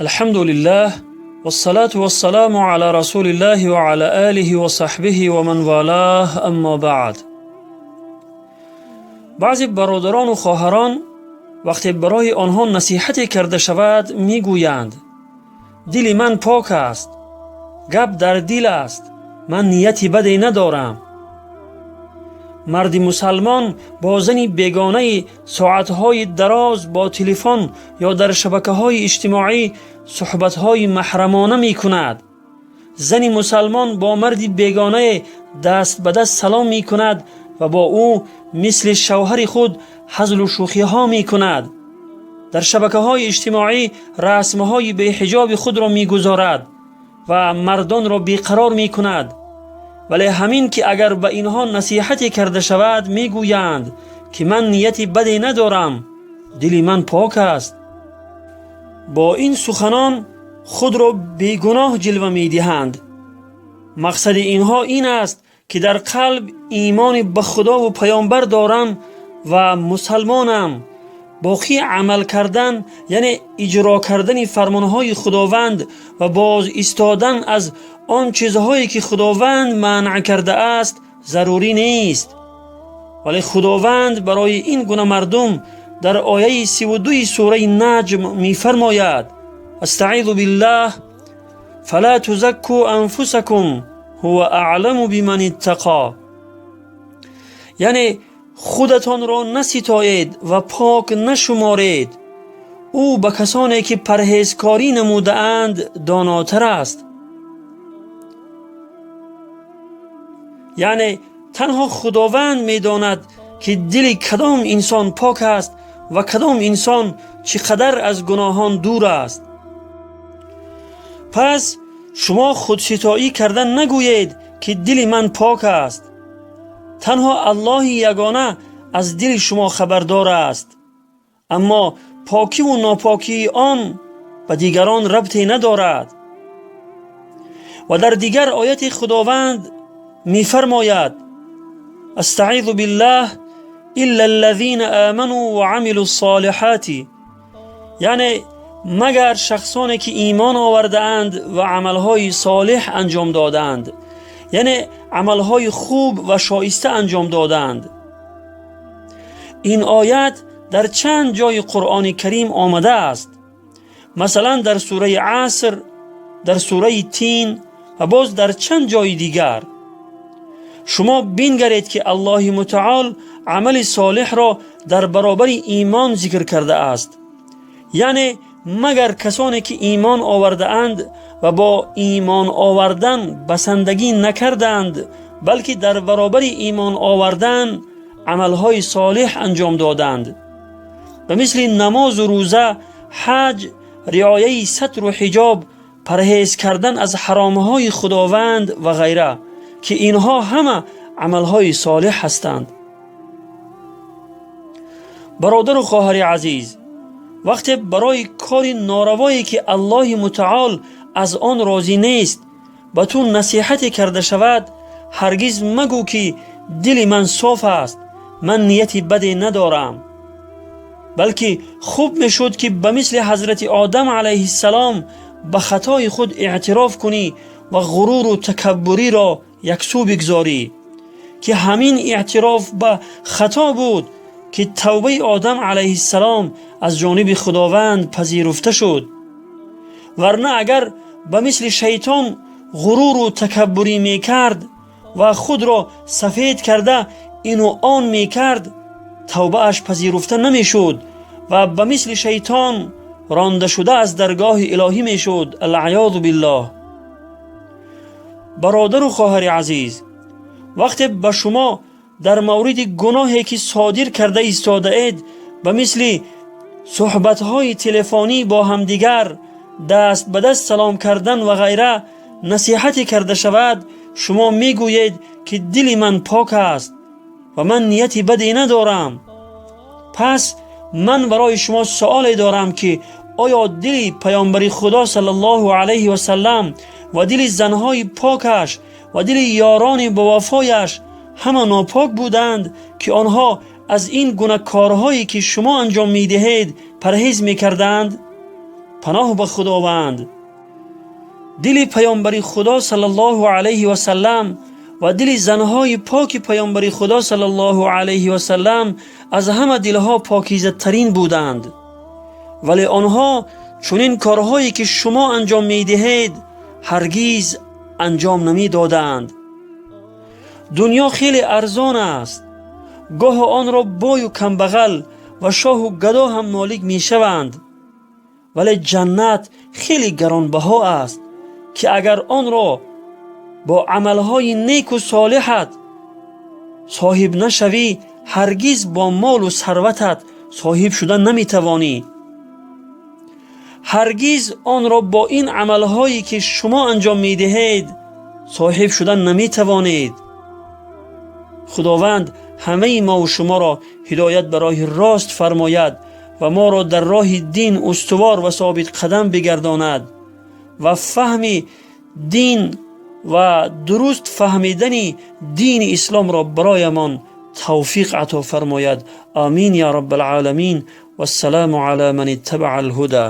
الحمد لله والصلاة والسلام على رسول الله وعلى آله وصحبه ومن والاه أما بعد. بعضی برادران و خواهران وقتی برای آنها نصیحتی کرده شود میگویند دل من پاک است، گپ در دل است، من نیت بدی ندارم. مرد مسلمان با زن بیگانه ساعتهای دراز با تلفن یا در شبکه‌های اجتماعی صحبت‌های محرمانه می‌کند. زن مسلمان با مرد بیگانه دست به دست سلام می‌کند و با او مثل شوهر خود هزل و شوخی‌ها می‌کند. در شبکه‌های اجتماعی رسم‌های بی‌حجاب خود را می‌گذارد و مردان را بیقرار می‌کند. ولی همین که اگر به اینها نصیحتی کرده شود میگویند که من نیت بدی ندارم، دل من پاک است. با این سخنان خود را بیگناه جلوه میدهند. مقصد اینها این است که در قلب ایمان به خدا و پیامبر دارم و مسلمانم. باقی عمل کردن یعنی اجرا کردن فرمانهای خداوند و باز ایستادن از آن چیزهایی که خداوند منع کرده است ضروری نیست. ولی خداوند برای این گونه مردم در آیه 32 سوره نجم می‌فرماید: استعیذ بالله فلا تزکوا انفسکم هو اعلم بمن اتقا. یعنی خودتان را نستایید و پاک نشمارید، او به کسانی که پرهیزکاری نموده اند داناتر است. یعنی تنها خداوند می‌داند که دل کدام انسان پاک است و کدام انسان چقدر از گناهان دور است. پس شما خودستایی کردن نگویید که دل من پاک است. تنها الله یگانه از دل شما خبردار است، اما پاکی و ناپاکی آن به دیگران ربطی ندارد. و در دیگر آیت خداوند می‌فرماید: استعیذ بالله الا الذین آمنوا وعملوا الصالحات. یعنی مگر شخصانی که ایمان آورده اند و عملهای صالح انجام دادند، یعنی عملهای خوب و شایسته انجام دادند. این آیت در چند جای قرآن کریم آمده است، مثلا در سوره عصر، در سوره تین و باز در چند جای دیگر. شما بنگرید که الله متعال عمل صالح را در برابر ایمان ذکر کرده است، یعنی مگر کسانی که ایمان آورده اند و با ایمان آوردن بسندگی نکردند، بلکه در برابر ایمان آوردن عملهای صالح انجام دادند، به مثل نماز و روزه، حج، رعایه ستر و حجاب، پرهیز کردن از حرامهای خداوند و غیره، که اینها همه عملهای صالح هستند. برادر و خواهر عزیز، وقتی برای کار ناروایی که الله متعال از آن راضی نیست به تو نصیحتی کرده شود، هرگز مگو که دل من صاف است، من نیت بدی ندارم، بلکه خوب میشد که به مثل حضرت آدم علیه السلام به خطای خود اعتراف کنی و غرور و تکبری را یکسو بگذاری، که همین اعتراف به خطا بود که توبه آدم علیه السلام از جانب خداوند پذیرفته شد. ورنه اگر به مثل شیطان غرور و تکبری میکرد و خود را سفید کرده این و آن میکرد، توبه اش پذیرفته نمیشد و به مثل شیطان رانده شده از درگاه الهی میشد، العیاذ بالله. برادر و خواهر عزیز، وقتی به شما در مورد گناهی که صادر کرده ایستاده اید، به مثل صحبت‌های تلفنی با همدیگر، دست به دست سلام کردن و غیره نصیحتی کرده شود، شما میگویید که دل من پاک است و من نیت بدی ندارم. پس من برای شما سوالی دارم که آیا دل پیامبر خدا صلی الله علیه و سلم و دل زنهای پاکش و دل یاران بوفایش همه ناپاک بودند که آنها از این گونه کارهایی که شما انجام میدهید پرهیز میکردند؟ Паноҳ ба Худованд. Дили паёмбари Худо саллаллоҳу алайҳи васаллам ва дили занҳои поки паёмбари Худо саллаллоҳу алайҳи васаллам аз ҳама дилҳо покизатарин буданд, вале онҳо чунин корҳое ки шумо анҷом медиҳед ҳаргиз анҷом намедоданд. Дунё хеле арзон аст. Гоҳо онро бою камбағал ва шоҳу гадо ҳам молик мешаванд, вале ҷаннат хеле гаронбаҳо аст, ки агар онро бо амалҳои неку солиҳат соҳиб нашавӣ, ҳаргиз бо молу сарватат соҳиб шуда наметавонӣ. Ҳаргиз онро бо ин амалҳое ки шумо анҷом медиҳед соҳиб шуда наметавонед. Худованд ҳамаи мову шуморо ҳидоят ба роҳи рост фармояд ва моро дар роҳи дин устувор ва собитқадам бигардонад ва фаҳми дин ва дуруст фаҳмидани дини исломро бароямон тавфиқ ато фармояд. Амин я раббалъоламин. Вассалому ала ман иттабаа алҳуда.